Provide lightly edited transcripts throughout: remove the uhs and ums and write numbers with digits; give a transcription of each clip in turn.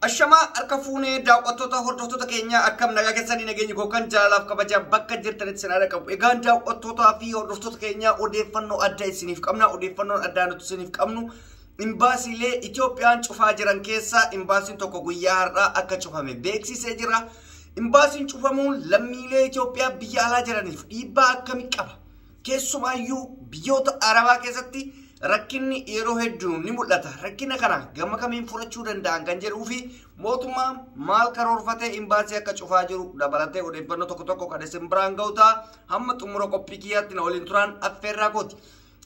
Ashamaa harka fuunee daawwattoota hordoftoota keenyaa akkam nagaa keessanii nageenyi koo kan jaalalaaf kabajaa bakka jirtanitti isin haadha qabu. Egaan daawwattootaa fi hordoftoota keenyaa odeeffannoo adda isiniif qabna. Odeeffannoon addaa nuti isiniif qabnu imbaasiilee Itoophiyaan cufaa jiran keessaa imbaasiin tokko guyyaa har'aa akka cufame beeksisee jira. Imbaasiin cufamuun lammiilee Itoophiyaa biyya alaa jiraniif dhiibbaa akkamii qaba? Keessumaayyuu biyyoota Arabaa keessatti rakkinni yeroo hedduu ni mul'ata. Rakkina kana gama kamiin furachuu danda'an kan jedhuu fi mootummaan maal karoorfatee imbaasii akka cufaa jiru dabalatee odeeffannoo tokko tokko kan isin biraan ga'u ta'a. Hamma xumura qophii kiyyaatti na waliin turaan affeerraa kooti.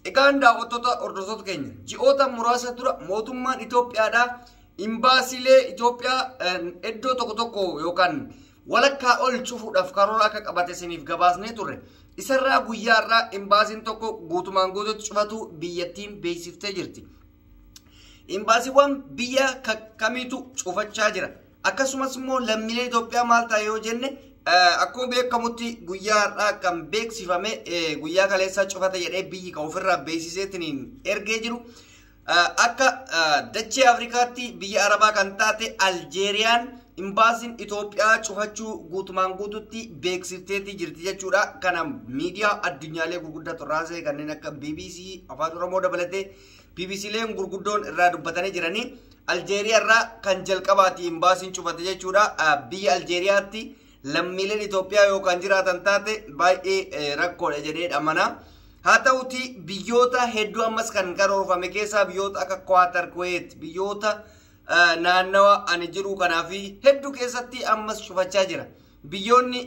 Egaan daawwattoota hordoftoota keenya ji'oota muraasa dura mootummaan Itoophiyaadhaa imbaasiilee Itoophiyaa iddoo tokko tokko yookaan walakkaa ol cufuudhaaf karoora akka qabate isiniif gabaasnee turre. Isarraa guyyaa irraa imbaasiin tokko guutumaan guututti cufatu biyyattiin beeksiftee jirti. Imbaasiiwwan biyya kamiitu cufachaa jira? Akkasumas immoo lammiilee Itoophiyaa maal ta'a yoo jenne akkuma beekamutti guyyaa har'aa kan beeksifame guyyaa kaleessaa cufate jedhee biyyi kan ofirraa beeksiseetiin ergee jiru. Akka dachee Afrikaatti biyya Arabaa kan taate Aljeeriyaan imbaasiin Itoophiyaa cufachuu guutumaan guututti beeksifteetii jirti jechuudha. Kana miidiyaa addunyaalee gurguddaa torraasee kanneen akka BBC Afaan Oromoo dabalatee BBCleen gurguddoon irraa dubbatanii jiranii. Aljeeriyaa irraa kan jalqabaati imbaasiin cufate jechuudha. Biyya Aljeeriyaatti lammiileen Itoophiyaa yookaan jiraatan taate baay'ee rakkoodha jedhee amana. Haa ta'uti biyyoota hedduu ammas kan karoorfame keessaa biyyoota akka Kwaatar, Kuweet, biyyoota naannawa ani jiru kanaa fi hedduu keessatti ammas cufachaa jira. Biyyoonni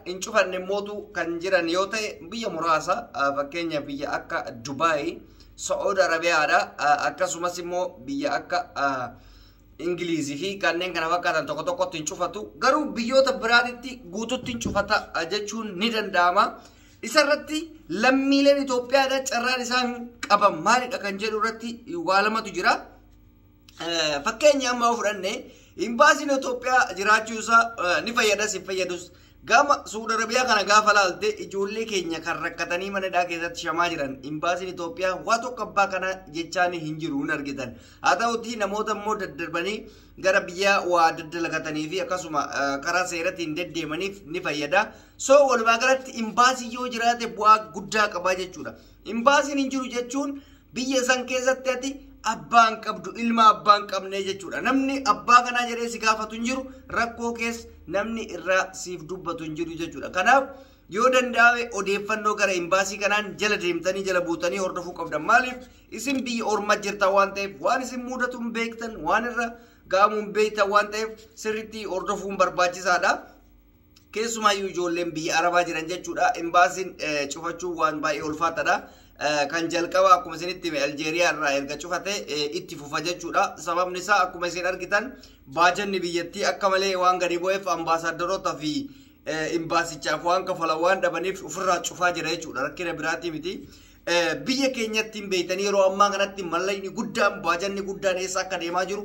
hin cufanne mootu kan jiran yoo ta'e biyya muraasa fakkeenya biyya akka Dubaay, Saa'ud Arabiyaadha akkasumas immoo biyya akka Ingilizii fi kanneen kana fakkaatan tokko tokkotti hin cufatu. Garuu biyyoota biraatitti guututti hin cufata jechuun ni danda'ama. Isarratti lammiileen Itoophiyaadha carraan isaan qaban maalidha kan jedhu irratti waa lamatu jira. Fakkeenya amma yoo fudhanne imbaasiin Itoophiyaa jiraachuu isaa ni fayyadas hin fayyadus. Gama Suudi Arabiyaa kana gaafa laalte ijoollee keenya kan rakkatanii mana hidhaa keessatti shamaa jiran imbaasiin Itoophiyaa waa tokko abbaa kana jechaan hin jiru hin argitan. Haa ta'uti namoota immoo daddarbanii gara biyya waa daddalagatanii fi akkasuma karaa seeratiin deddeemaniif ni fayyada. So walumaa galatti imbaasii yoo jiraate bu'aa guddaa qabaa jechuudha. Imbaasiin hin jiru jechuun biyya san keessatti ati abbaan qabdu ilma abbaan qabne jechuudha. Namni abbaa kanaa jedhee si gaafatu hin jiru rakkoo keessa namni irraa siif dubbatu hin jiru jechuudha. Kanaaf yoo danda'ame odeeffannoo gara imbaasii kanaan jala deemtanii jala buutanii hordofuu qabdan. Maaliif isin biyya ormaa jirtan waan ta'eef waan isin mudatu hin beektan waan irra ga'amu hin beektan waan ta'eef sirriitti hordofuun barbaachisaadha. Keessumaayyuu ijoolleen biyya Arabaa jiran jechuudha. Imbaasiin cufachuun waan baay'ee ulfaataadha. Kan jalqaba akkuma isinitti hime Aljeeriyaa irraa erga cufate itti fufa jechuudha. Sababni isaa akkuma isin argitan baajanni biyyattii akka malee waan gadi bu'eef ambaasaadarootaa fi imbaasichaaf waan kafalan waan dhabaniif ofirraa cufaa jira jechuudha. Rakkina biraatii miti. Biyya keenyatti hin beektanii yeroo ammaa kanatti mallaqni guddaan baajanni guddaan eessa akka deemaa jiru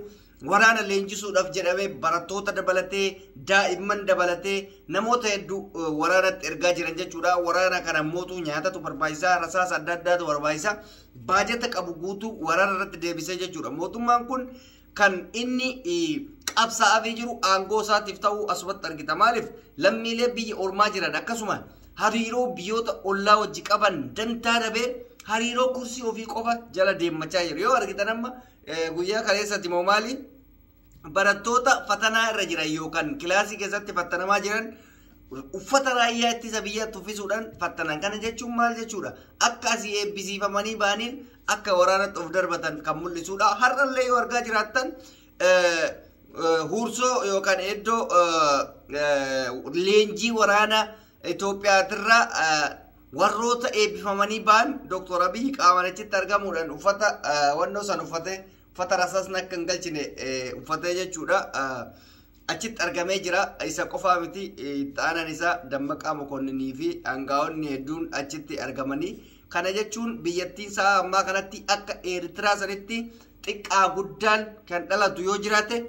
waraana leenjisuudhaaf jedhamee barattoota dabalatee daa'imman dabalatee namoota hedduu waraanatti ergaa jiran jechuudha. Waraana kana mootuu nyaatatu barbaachisaa, rasaasa adda addaatu barbaachisaa. Baajata qabu guutuu waraana irratti deebisee jechuudha. Mootummaan kun kan inni qabsaa'aa jiru aangoo isaatiif ta'uu asumatti argita. Maaliif lammiilee biyya ormaa jiran akkasuma hariiroo biyyoota ollaa wajji qaban dantaa dhabee hariiroo kursii ofii qofa jala deemachaa jiru. Yoo argitan amma guyyaa kaleessatti moo maali? Barattoota fatanaa irra jiran yookaan kilaasii keessatti fattanamaa jiran uffata raayyaa ittisa biyyaatti uffisuudhaan fattanan. Kana jechuun maal jechuudha? Akka asii eebbisiifamanii ba'aniin akka waraanatti of darbatan kan mul'isudha. Har'allee yoo argaa jiraattan huursoo yookaan iddoo leenjii waraana Itoophiyaatirraa warroota eebbifamanii ba'an Dooktor Abiyyi qaamaan achitti argamuudhaan uffata wannoo san uffatee uffata rasaasni akka hin galchine uffatee jechuudha. Achitti argamee jira. Isa qofaa miti itti aanaan isaa Dammaqaa Mokonninii fi aangaa'onni hedduun achitti argamanii. Kana jechuun biyyattiin sa'a ammaa kanatti akka Eertiraa sanitti xiqqaa guddaan kan dhalatu yoo jiraate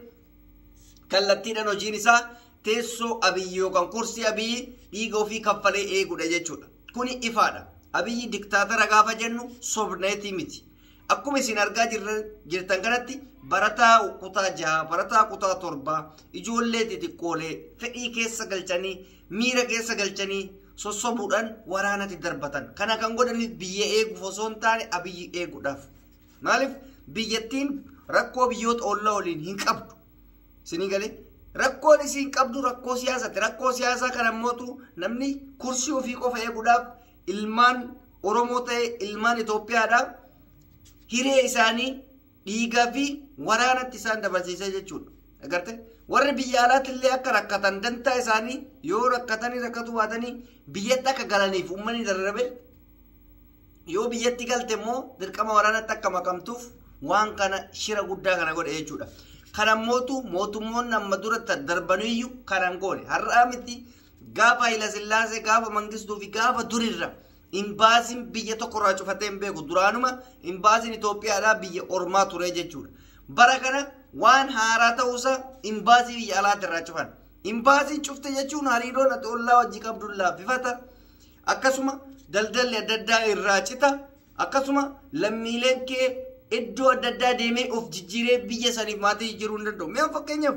kallattiidhaan hojiin isaa teessoo Abiyyi yookaan kursii Abiyyi dhiiga ofii kaffalee eeguudha jechuudha. Kuni ifaadha. Abiyyi diktaatara gaafa jennu sobneetii miti. Akkuma isin argaa jirtan kanatti barataa kutaa 6, barataa kutaa 7, ijoollee xixiqqoolee fedhii keessa galchanii miira keessa galchanii sossobuudhaan waraanatti darbatan. Kana kan godhaniif biyya eeguuf osoo hin taane Abiyyi eeguudhaaf. Maaliif biyyattiin rakkoo biyyoota ollaa waliin hin qabdu. Isinii galee rakkoon isiin qabdu rakkoo siyaasaati. Rakkoo siyaasaa kana ammootu namni kursii ofii qofa eeguudhaaf ilmaan Oromoo ta'e ilmaan Itoophiyaadhaa hiree isaanii dhiigaa fi waraanatti isaan dabalsiisee jechuudha. Agartee warri biyya alaatti illee akka rakkatan dantaa isaanii yoo rakkatanii rakkatu baatanii biyyatti akka galaniif uummanni dararabe yoo biyyatti galte immoo dirqama waraanatti akka makamtuuf waan kana shira guddaa kana godhe jechuudha. Kana mootu mootummoonni amma dura darbaniyyuu kanan goone har'aa miti gaafa Hayila Sillaasee gaafa Mangistuu fi gaafa durirra imbaasiin biyya tokkorraa cufatee hin beeku. Duraanuma imbaasiin Itoophiyaadhaa biyya ormaa ture jechuudha. Bara kana waan haaraa ta'uusaa imbaasii biyya alaatti irraa cufan. Imbaasiin cufte jechuun hariiroon ati ollaa wajji qabdu laaffifata. Akkasuma daldalli adda addaa irraa cita. Akkasuma lammiileen kee iddoo adda addaa deemee of jijjiiree biyya saniif maatii jijjiiruu hin danda'u. Mi'a fakkeenyaaf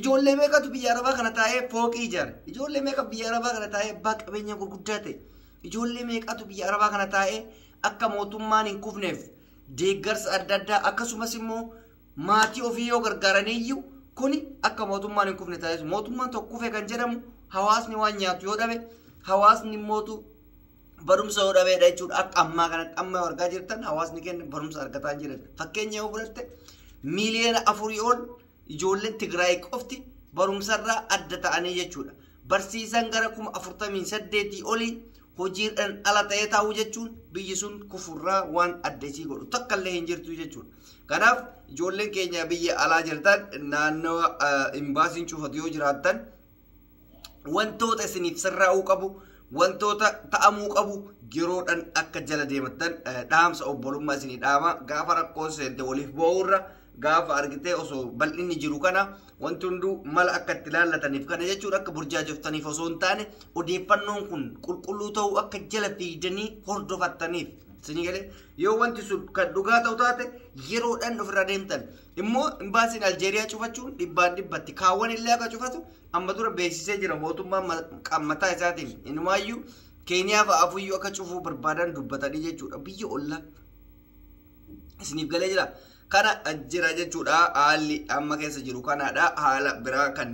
ijoollee meeqatu biyya arabaa kana taa'ee fooqii ijaare? Ijoollee meeqa biyya arabaa kana taa'ee abbaa qabeenya gurguddaa ta'e? Ijoollee meeqatu biyya arabaa kana taa'ee akka mootummaan hin kufneef deeggarsa adda addaa akkasumas immoo maatii ofii yoo gargaaraniyyuu kuni akka mootummaan hin kufne taasisu. Mootummaan tokko kufe kan jedhamu hawaasni waan nyaatu yoo dhabe hawaasni immootu barumsa yoo dhabeedha jechuudha. Akka ammaa kanatti amma argaa jirtan hawaasni keenya barumsa argataa hin jiran. Fakkeenya yoo fudhatte miiliyoona 4 ol ijoolleen Tigraay qofti barumsarraa adda ta'anii jechuudha. Barsiisaan gara 48,000 olii hojiidhaan ala ta'ee taa'uu jechuun biyyi sun kufurraa waan adda isii godhu takka illee hin jirtu jechuudha. Kanaaf ijoolleen keenya biyya alaa jirtan naannawa imbaasiin cufatu yoo jiraattan wantoota isiniif sirraa'uu qabu wantoota ta'amuu qabu yeroodhaan akka jala deemattan dhaamsa obbolummaa isinii dhaama. Gaafa rakkoon seente waliif bo'uurra gaafa argitee osoo bal'inni jiru kana wanti hunduu mala akka itti laallataniif kana jechuun akka burjaajoftaniif osoo hin taane odeeffannoon kun qulqulluu ta'uu akka jala fiidanii hordofattaniif. Isinii galee yoo wanti sun kan dhugaa ta'u taate yeroodhaan ofirraa deemtan. Immoo imbaasiin Aljeeriyaa cufachuun dhibbaan dhibbatti kaawwan illee akka cufatu amma dura beeksisee jira mootummaan mataa isaatiin. Inumaayyuu Keeniyaa fa'aafuyyuu akka cufuu barbaadan dubbatanii jechuudha. Biyya ollaa isiniif galee jira. Kana jira jechuudha. Haalli amma keessa jiru kanaadha. Haala biraa kan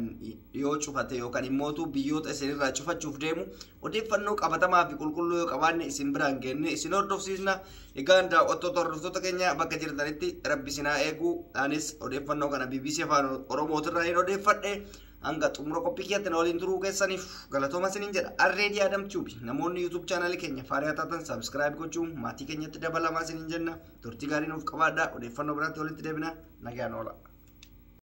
yoo cufate yookaan immootu biyyoota isinirraa cufachuuf deemu odeeffannoo qabatamaa fi qulqulluu yoo qabaanne isin biraan geenne isin hordofsiisna. Egaan daawwattoota hordoftoota keenya bakka jirtanitti rabbi isin haa eegu. Anis odeeffannoo kana BBC Afaan Oromootirraa hin odeeffadhe. Hanga xumura qophii keetti na waliin turuu keessaniif galatooma isiniin jedha. Arreedii Adam Tube namoonni YouTube chaanalii keenya faariyaa taatan subscribe gochuun maatii keenyatti dabalamaa isiniin jenna. Turtii gaarii nuuf qabaadhaa. Odeeffannoo biraatti walitti deebina. Nagaan oola.